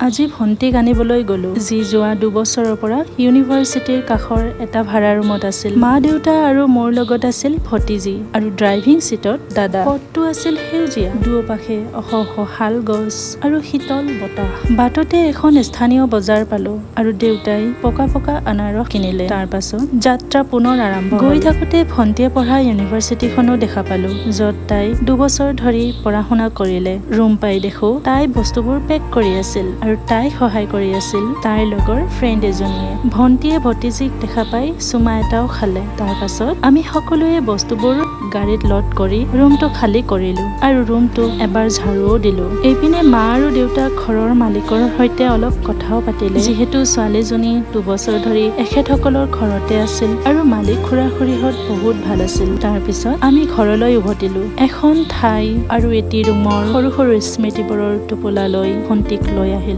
আজি ভণ্টিক আনিবলৈ গ'লো, যি যোৱা 2 বছৰৰ পৰা ইউনিভাৰ্চিটিৰ কাষৰ এটা ভাড়া ৰুমত আছিল। মা দেউতা আৰু মোৰ লগত আছিল ভতিজী আৰু ড্ৰাইভিং চিটত দাদা। পথটো আছিল সেউজীয়া, দুয়োপাশে ওখ ওখ শাল গছ আৰু শীতল বতাহ। বাটতে এখন স্থানীয় বজাৰ পালো আৰু দেউতাই পকা পকা আনাৰস কিনিলে। তাৰ পাছত যাত্ৰা পুনৰ আৰম্ভ। গৈ থাকোতে ভণ্টিয়ে পঢ়া ইউনিভাৰ্চিটিখনো দেখা পালো, য'ত তাই 2 বছৰ ধৰি পঢ়া শুনা কৰিলে। ৰুম পাই দেখো তাই বস্তুবোৰ পেক কৰি আছিল আৰু তাইক সহায় কৰি আছিল তাইৰ লগৰ ফ্ৰেণ্ড এজনীয়ে। ভণ্টিয়ে ভতিজীক দেখা পাই চুমা এটাও খালে। তাৰ পাছত আমি সকলোৱে বস্তুবোৰ গাড়ীত লোড কৰি ৰুমটো খালী কৰিলো আৰু ৰুমটো এবাৰ ঝাৰুও দিলো। এইপিনে মা আৰু দেউতাক ঘৰৰ মালিকৰ সৈতে অলপ কথাও পাতিলে, যিহেতু ছোৱালীজনী 2 বছৰ ধৰি এখেতসকলৰ ঘৰতে আছিল আৰু মালিক খুৰা খুৰীহঁত বহুত ভাল আছিল। তাৰ পিছত আমি ঘৰলৈ উভতিলো, এখন ঠাই আৰু এটি ৰুমৰ সৰু সৰু স্মৃতিবোৰৰ টোপোলা লৈ ভণ্টিক লৈ আহিলো।